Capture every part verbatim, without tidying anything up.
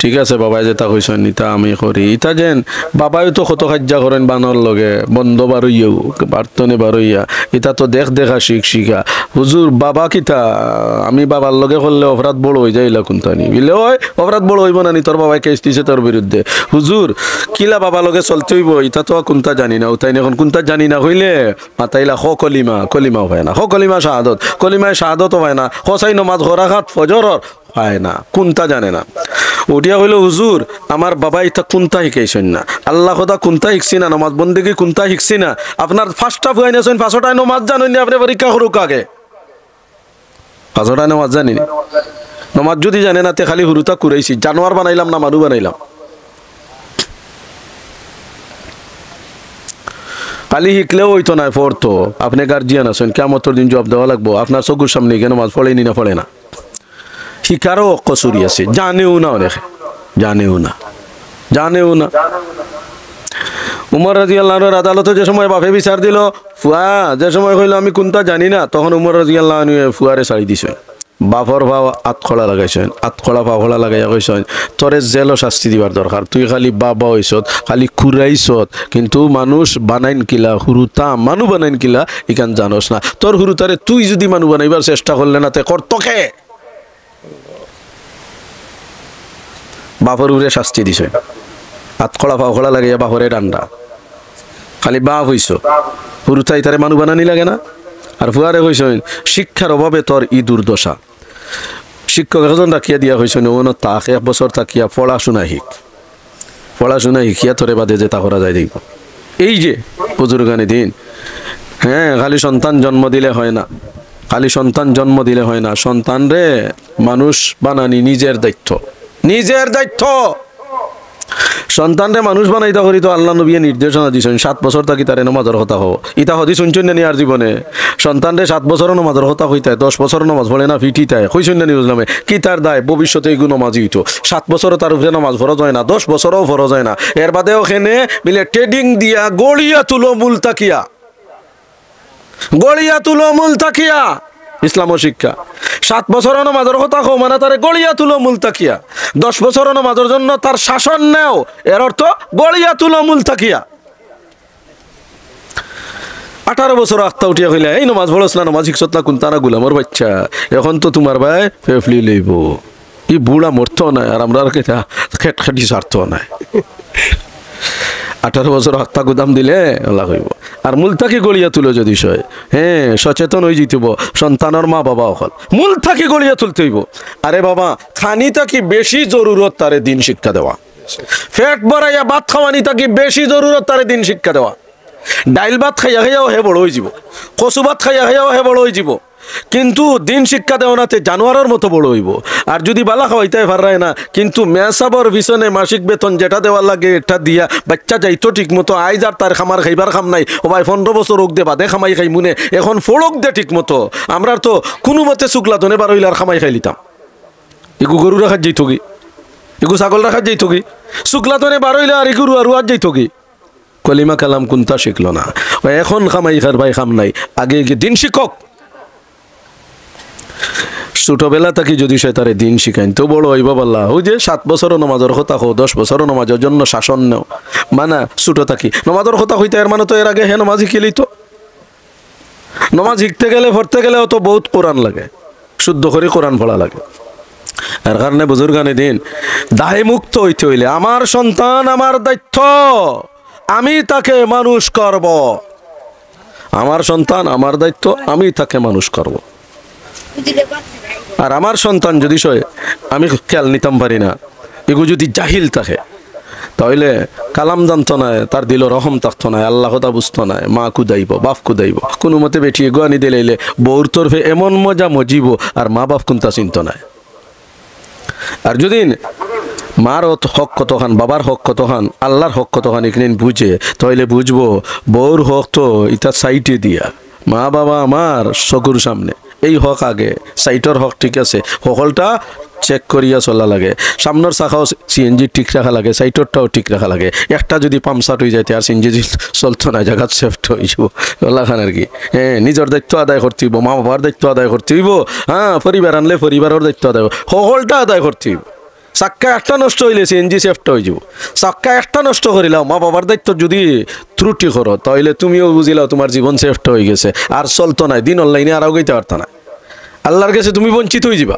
ঠিক আছে, বাবায় যেতা কইছইন, ইতা আমি করি। ইতা যেন বাবায়ও তো কত কাইজ্জা করইন বানর লগে, বন্দ বারইয়াও, বারতনে বারইয়া। ইতা তো দেখ দেখা শিখ শিখা। হুজুর, বাবা কিতা? আমি বাবার লগে করলে অপরাধ বড় অইযায়, ইলা কুন্তা নি? বিলে, "ওই, অপরাধ বড় অইবো না নি? তোর বাবায় কেস দিছে তোর বিরুদ্ধে।" হুজুর, কিলা বাবার লগে চলতে অইবো, ইতা তো কুন্তা জানি না। উতাইন অখন কুন্তা জানি না কইলে, মাতাইলা, "ক কলিমা, কলিমাও পায় না। ক কলিমা শাহাদত, কলিমায় শাহাদতও পায় না। ক চাই নমাজ, ক রাকাত ফজরর, পায় না, কুন্তা জানে না।" উঠিয়া কইলো, "হুজুর, আমার বাবায় ইতা কুন্তা হিকাইছইন না, আল্লা খোদা কুন্তা হিকছি না, নমাজ বন্দেগি কুন্তা হিকছি না। আপনার পাঁচটা ফুয়াইন আছইন, পাঁচটায় নমাজ জানইন নি, আপনে পরীক্ষা করউক্কা আগে। পাঁচটায় নমাজ জানইন নি? নমাজ যুদি জানে না, তে খালি হুরুতা কুরাইছি, জানোয়ার বানাইলাম না মানু বানাইলাম?" খালি হিকলেও অইতো নায়, পড়তো। আপনে গার্জিয়ান আছইন, কিয়ামতর দিন জুয়াব দেওয়া লাগবো। আপনার চকুর সামনে ইগে নমাজ পড়ে নি না পড়ে না? হিকারও কসুরি আছে, জানেও না অনেকে, জানেও না, জানেও না। উমর রাদিয়াল্লাহু আনহুর আদালতো যে সময় বাপে বিচার দিলো, ফুয়া যে সময় কইলো, "আমি কুন্তা জানি না", তখন উমর রাদিয়াল্লাহু আনহুয়ে ফুয়ারে ছাড়ি দিছইন। বাপর পাও আতখড়া লাগাইছইন, আতখড়া পাওখড়া লাগাইয়া কইছইন, "তোরে জেলো শাস্তি দিবার দরকার, তুই খালি বাবা অইছত, খালি কুরাইছত, কিন্তু মানুষ বানাইন কিলা, হুরুতা মানু বানাইন কিলা, ইখান জানোস না। তোর হুরুতারে তুই যুদি মানু বানাইবার চেষ্টা করলে না, তে করতো কে?" বাপর উপরে শাস্তি দিছইন, আতখড়া পাওখড়া লাগাইয়া বাপরে ডান্ডা। খালি বাপ অইছো, হুরুতায় তারে মানু বানানি লাগে না? আর ফুয়ারে কইছইন, "শিক্ষার অভাবে তোর ই দুর্দশা।" শিক্ষক একজন রাখিয়া দিয়া কইছইন, "অনো থাক, এক বছর থাকিয়া পড়াশুনা হিক, পড়াশুনা হিকিয়া তোরে বাদে যেতা করা যায় দেখবো।" এই যে বুজুর্গানে দিন, হ্যাঁ, খালি সন্তান জন্ম দিলে হয় না, খালি সন্তান জন্ম দিলে হয় না, সন্তানরে মানুষ বানানি নিজের দায়িত্ব, নিজের দায়িত্ব। সন্তানরে মানুষ বানাইতা করি তো আল্লার নবিয়ে নির্দেশনা দিছইন, সাত বছর থাকি তারে নমাজর কথা কও। ইতা হদিস হুনছইন না নি আর জীবনে? সন্তানরে সাত বছরও নমাজর কথা কইতায়, দশ বছরও নমাজ পড়ে না, ফিটিতায়, কইছইন না নি বুঝলাম? কিতার দায়? ভবিষ্যতে ইগু নমাজি অইতো। সাত বছরও তার উপরে নমাজ ফরজ অয় না, দশ বছরও ফরজ অয় না। এর বাদেও কেনে বিলে ট্রেডিং দিয়া গড়িয়া তুলো মূল থাকিয়া, গড়িয়া তুলো মূল থাকিয়া। ইসলামর শিক্ষা। সাত বছরও নমাজর কথা কও, মানে তারে গড়িয়া তুলো মূল থাকিয়া। দশ বছরও নমাজর জন্য তার শাসন নেও, এর অর্থ গড়িয়া তুলো মূল থাকিয়া। আঠারো বছর আখতা উঠিয়া কইলা, "এই নমাজ পড়স না, নমাজ হিকছত না, কুন্তা না, গুলামর বাইচ্চা, এখন তো তুমার বায় ফেফলি লইবো।" ই বুড়া মরতো নায়, আর আমরার কিতা খেটখেটি ছাড়তো নায়। আঠারো বছর আখতা গুদাম দিলে অলা অইবো। আর মূল থাকি গড়িয়া তুলো যদি সয়, হ্যাঁ, সচেতন অইযিতে অইবো সন্তানর মা বাবা অকল। মূল থাকি গড়িয়া তুলতে অইবো। আরে বাবা, খানি থাকি বেশি জরুরত তারে দিন শিক্ষা দেওয়া। পেট ভরাইয়া ভাত খাওয়ানি থাকি বেশি জরুরত তারে দিন শিক্ষা দেওয়া। ডাইল ভাত খাইয়া খাইয়াও হে বড় অইযিবো, কচু ভাত খাইয়া খাইয়াও হে বড় অইযিবো। কিন্তু দিন শিক্ষা দেওয়ানাতে জানোয়ারর মতো বড় অইবো। আর যুদি বালা খাওয়াইতায় পাররায় না, কিন্তু মেসাবর পিছনে মাসিক বেতন যেটা দেওয়া লাগে, এটা দিয়া বাইচ্চা যাইতো ঠিক মতো, আইজ আর তার কামার খাইবার কাম নাই, ও ভাই, পনরো বছর অউক দে, বাদে কামাই খাইমুনে, এখন ফড়উক দে ঠিক মতো। আমরার তো কুনুমতে চুকলাতনে বারইলে আর কামাই খাইলিতাম। ইগু গরু রাখাত যাইতোগি, ইগু ছাগল রাখাত যাইতোগি, চুকলাতনে বারইলে আর ইগু রুয়া রুয়াত যাইতোগি। কলিমা কালাম কুন্তা শিখলো না। ও এখন কামাই খার ভাই কাম নাই, আগে গিয়া দিন শিখউক। ছোটবেলা থাকি যুদি সে তারে দিন শিখাইন, তো বড় অইবো বালা। ওই যে সাত বছরও নমাজর কথা কও, দশ বছরও নমাজর জন্য শাসন নেও, মানা ছোট থাকি। নমাজর কথা কইতা, এর মানে তো এর আগে হে নমাজ হিকিলিতো। নমাজ হিকতে গেলে, পড়তে গেলে অতো বউত কোরআন লাগে, শুদ্ধ করি কোরআন পড়া লাগে। এর কারণে বুজুর্গানে দিন, দায় মুক্ত অইতে অইলে, আমার সন্তান আমার দায়িত্ব, আমি তাকে মানুষ করব। আমার সন্তান আমার দায়িত্ব, আমি তাকে মানুষ করব। আর আমার সন্তান যুদি সয়, আমি খেয়াল নিতাম পারি না, ইগু যুদি জাহিল থাকে, তাইলে কালাম জানতো নায়, তার দিলো রহম থাকতো নায়, আল্লা কথা বুঝতো নায়, মা কুদাইবো, বাপ কুদাইবো। কুনুমতে বেটি এগু আনি দিলাইলে বউর তরফে এমন মজা মজিবো, আর মা বাপ কুন্তা চিনতো নায়। আর যুদি মার অত-, হক কতখান, বাবার হক কতখান, আল্লার হক কতখান, ইখান বুঝে, তাইলে বুঝবো বউর হক তো ইতা সাইডে দিয়া, মা বাবা আমার চকুর সামনে, এই হক আগে, সাইডর হক ঠিক আছে, হকলটা চেক করিয়া চলা লাগে। সামনর চাকাও সিএনজি ঠিক রাখা লাগে, সাইডরটাও ঠিক রাখা লাগে। একটা যুদি পাম্পসাট অইযায়, তে আর সিএনজি চলতো নায়, জাগাত সেফট অইযিবো। অলাখান আর কি। হ্যাঁ, নিজর দায়িত্ব আদায় করতে অইবো, মা বাবার দায়িত্ব আদায় করতে অইবো। হ্যাঁ, পরিবার আনলে পরিবারর দায়িত্ব আদায়, হকলটা আদায় করতে অইবো। চাক্কা একটা নষ্ট অইলে সিএনজি সেফটা অইযিবো। চাক্কা একটা নষ্ট করিলাও, মা বাবার দায়িত্ব যুদি ত্রুটি করো, তাইলে তুমিও বুঝিলাও তুমার জীবন সেফটা অইগেছে, আর চলতো নায়, দিনর লাইনে আর আগাইতা পারতা নায়। আল্লার গেছে তুমি বঞ্চিত অইযিবা।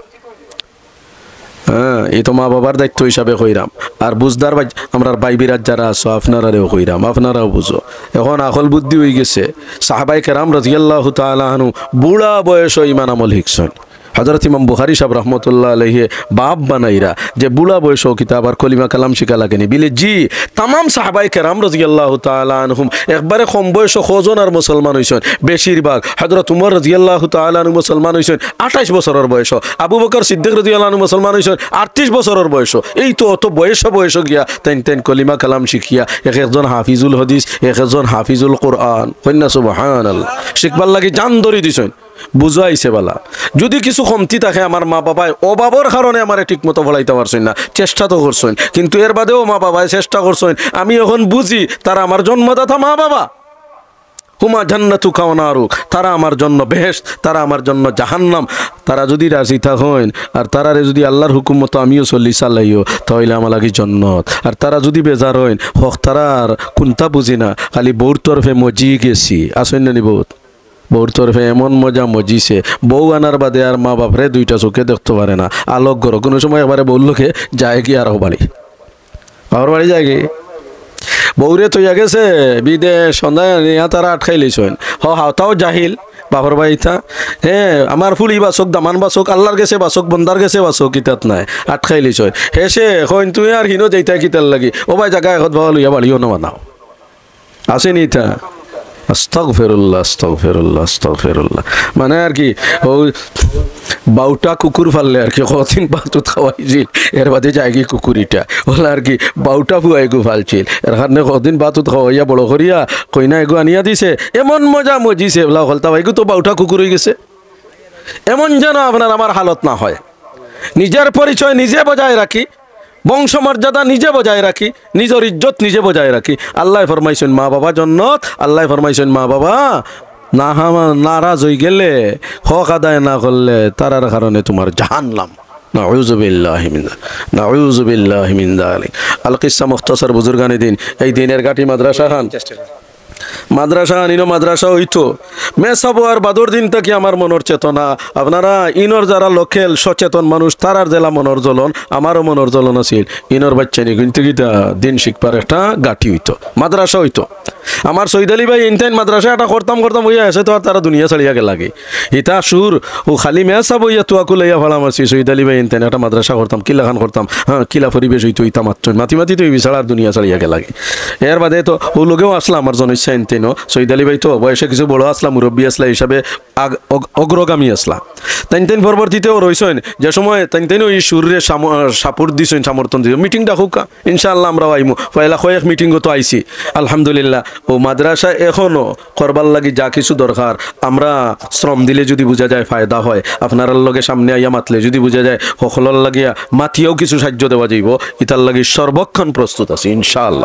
হ্যাঁ, ই তো মা বাবার দায়িত্ব হিসাবে কইরাম। আর বুঝদার ভাই, আমরার ভাই বিরাট যারা আছো, আপনারারেও কইরাম, আপনারাও বুঝো। এখন আকল বুদ্ধি অইগেছে। সাহাবায়ে কেরাম রাদিয়াল্লাহু তাআলা আনহু বুড়া বয়সো ইমান আমল হিকছইন। হযরত ইমাম বুখারী সাব রহমতুল্লাহ আলাইহি বাব বানাইরা যে বুড়া বয়সো কিতা আবার কলিমা কালাম শিখা লাগেনি। বিলে জি, তামাম সাহাবায়ে কেরাম রাদিয়াল্লাহু তাআলা আনহুম একবারে কম বয়সো কয়জন আর মুসলমান অইছইন? বেশিরভাগ। হযরত উমর রাদিয়াল্লাহু তাআলা আনহু মুসলমান অইছইন আঠাইশ বছরর বয়সো, আবু বকর সিদ্দিক রাদিয়াল্লাহু আনহু মুসলমান অইছইন আটত্রিশ বছরর বয়সো। এই তো অত বয়সো বয়সো গিয়া তাইন তাইন কলিমা কালাম শিখিয়া এক একজন হাফিজুল হাদিস, এক একজন হাফিজুল কোরআন। কইন না সুবহানাল্লাহ। শিখবার লাগি জান ধরি দিছইন। বুঝাইছে বালা। যুদি কিছু কমতি থাকে, আমার মা বাবায় অভাবর কারণে আমারে ঠিক মতো পড়াইতা পারছইন না, চেষ্টা তো করছইন, কিন্তু এর বাদেও মা বাবায় চেষ্টা করছইন। আমি এখন বুঝি, তারা আমার জন্মদাতা মা বাবা। হুমা জান্নাতুকা ওয়া নারুক, তারা আমার জন্য বেহেশত, তারা আমার জন্য জাহান্নাম। তারা যুদি রাজি থাকইন আর তারারে যুদি আল্লার হুকুম মতো আমিও চলি চালাইও, তাইলে আমার লাগি জন্নত। আর তারা যুদি বেজার অইন, হক তারার কুনতা বুঝি না, খালি বউর তরফে মজি গেছি। আছইন না নি বউত? বউর তরফে এমন মজা মজিছে, বউ আনার বাদে আর মা বাপরে দুইটা চউখে দেখতো পারে না। আলোক ঘরো কুনু সময় একবারে বউর লগে যায় কি আর বাড়ি, বাপর বাড়ি যায় কি? বউরে থইয়া গেছে বিদেশ, সন্ধ্যায় আনিয়া তারা আটকাইলিছইন। হ, হাওতাও জাহিল, বাপর বাড়িতা। হ্যাঁ, আমার ফুড়ি বাচক, দামান বাচক, আল্লার গেছে বাচক, বন্দার গেছে বাচক, ইতাত নাই, আটকাইলিছইন। হেষে কইন, "তুই আর হিনো যাইতায় কিতার লাগি? ও ভাই, জাগা একত ভাওয়া লইয়া বাড়িও না বানাও।" আছেনি ইতা? আস্তাগফিরুল্লাহ, আস্তাগফিরুল্লাহ, আস্তাগফিরুল্লাহ। মানে আর কি, ও বাউটা কুকুর ফাললে আর কি, কদিন বাতুত খাওয়াইছিল, এর বাদে যায়গি কুকুর ইটা। ওলা আর কি, বাউটা ফুয়া এগু ফালছিল, এর কারণে কদিন বাতুত খাওয়াইয়া বড় করিয়া কইনা এগু আনিয়া দিছে, এমন মজা মজিছে, ওলা হলতা ভাইগু তো বাউটা কুকুর অইগেছে। এমন যেন আপনার আমার হালত না হয়। নিজের পরিচয় নিজে বজায় রাখি, বংশ মর্যাদা নিজে বজায় রাখি, নিজর ইজ্জত নিজে বজায় রাখি। আল্লায় ফরমাইছইন মা বাবা জন্নত, আল্লায় ফরমাইছইন মা বাবা না হামা-, নারাজ অইগেলে, হক আদায় না করলে, তারার কারণে তুমার জাহান্নাম। নাউযুবিল্লাহি মিন, নাউযুবিল্লাহি মিন যালিক। আল কিসসা মুখতাসর বুজুর্গানে দিন, এই দিনের ঘাঁটি মাদ্রাসাখান। মাদ্রাসাখান ইনো মাদ্রাসা অইতো। মেসাব অওয়ার বাদর দিন থাকি আমার মনর চেতনা, আপনারা ইনোর যারা লোকাল সচেতন মানুষ, তারার যেলা মনর জ্বলন, আমারও মনর জ্বলন আছিল। ইনোর বাইচ্চাইন্তর গেছে কিতা দিন শিখবার একটা ঘাঁটি অইতো, মাদ্রাসা অইতো। আমার সৈয়দ আলী ভাই ইনতাইন মাদ্রাসা একটা করতাম করতাম অইয়া আছে তো, আর তারা দুনিয়া ছাড়িয়া গেলাগি। ইতা সুর, ও খালি মেসাব অইয়া তুয়াকু লইয়া ফাড়া মারছি, সৈয়দ আলী ভাই ইনতাইন একটা মাদ্রাসা করতাম, কিলাখান করতাম, হ্যাঁ, কিলা পরিবেশ অইতো, ইতা মাতছইন, মাতি মাতি তো ই বিচারা আর দুনিয়া ছাড়িয়া গেলাগি। এর বাদে তো ও লগেও আছলা আমার জনৈশা ইনতাইনও, সৈয়দ আলী ভাই তো বয়সে কিছু বড় আছলা, মুরব্বি আছলা হিসাবে আগ-, অগ-, অগ্রগামী আছলা। তাইনতাইন পরবর্তীতেও রইছইন, যে সময় তাইনতাইনও ই সুররে সাম-, support দিছইন, সমর্থন দিছইন, মিটিং ডাকউক্কা, ইনশাআল্লাহ আমরাও আইমু। পয়লা কয়েক মিটিংও তো আইছি, আলহামদুলিল্লাহ। ও মাদ্রাসা এখনো করবার লাগি যা কিছু দরকার, আমরা শ্রম দিলে যুদি বুঝা যায় ফায়দা হয়, আপনারার লগে সামনে আইয়া মাতলে যুদি বুঝা যায় হকলর লাগিয়া মাতিয়াও কিছু সাহায্য দেওয়া যাইবো, ইতার লাগি সর্বক্ষণ প্রস্তুত আছি ইনশাআল্লাহ।